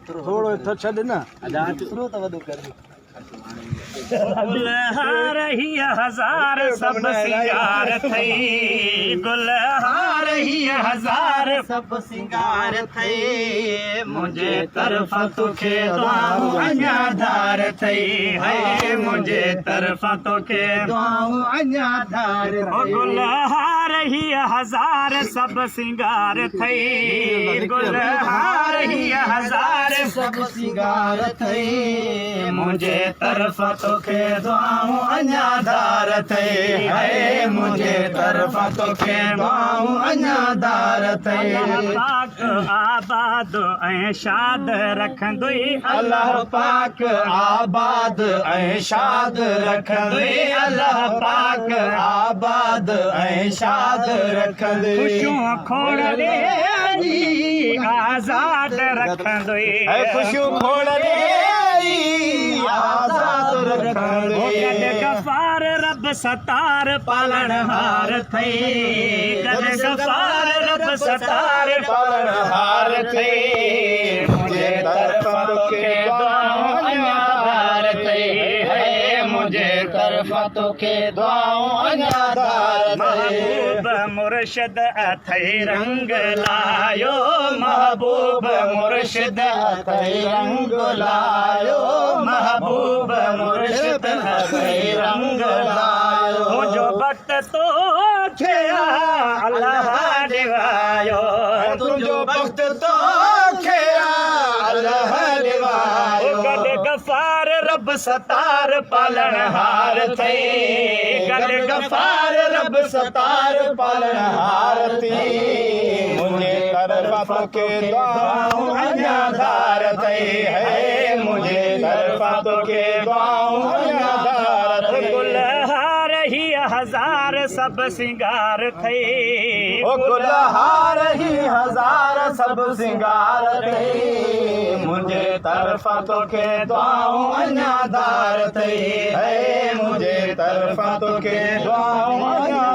ٿورو هيٺ ڇڏ نه. گل هار هيء هزار سڀ سينگار ٿئي گل هار هيء هزار سڀ سينگار ٿئي منهنجي طرفان توکي دعائون اڃا ڌار ٿئي هي منهنجي طرفان توکي دعائون اڃا ڌار ٿئي گل هار هيء هزار سڀ سينگار ٿئي گل هار هيء هزار سڀ سينگار ٿئي منهنجي طرفان توکي دعائون اڃا ڌار ٿئي هي منهنجي طرفان توکي دعائون اڃا ڌار ٿئي الله پاڪ آباد ۽ شاد رکندوئي الله پاڪ آباد ۽ شاد رکندوئي الله پاڪ آباد ۽ شاد رکندوئي خوشيون کوڙ ڏيئي آزاد رکندوئي خوشيون کوڙ ڏيئي آزاد رکندوئي گڏ غفار رب ستار پالڻهار ٿئي گڏ غفار رب ستار پالڻهار ٿئي منهنجي طرفان توکي دعائون اڃا ڌار ٿئي هي منهنجي طرفان توکي دعائون اڃا ڌار ٿئي. محبوب مرشد اٿئي رنگ لايو محبوب مرشد اٿئي رنگ لايو محبوب مرشد اٿئي رنگ لايو. منهنجو بخت توکي آ الله ڏيوايو. تنهنجو بخت توکي آ الله ڏيوايو. گڏ غفار رب ستار پالڻهار ٿئي گڏ غفار رب ستار پالڻهار ٿئي منهنجي طرفان توکي دعائون اڃا ڌار ٿئي هي منهنجي طرفان توکي دعائون اڃا ڌار ٿئي. گل هار هي هزار سڀ سينگار ٿئي. او گل هار هي هزار سڀ سينگار ٿئي منهنجي طرفان توکي دعائون اڃا ڌار ٿئي هي منهنجي طرفان توکي دعائون اڃا.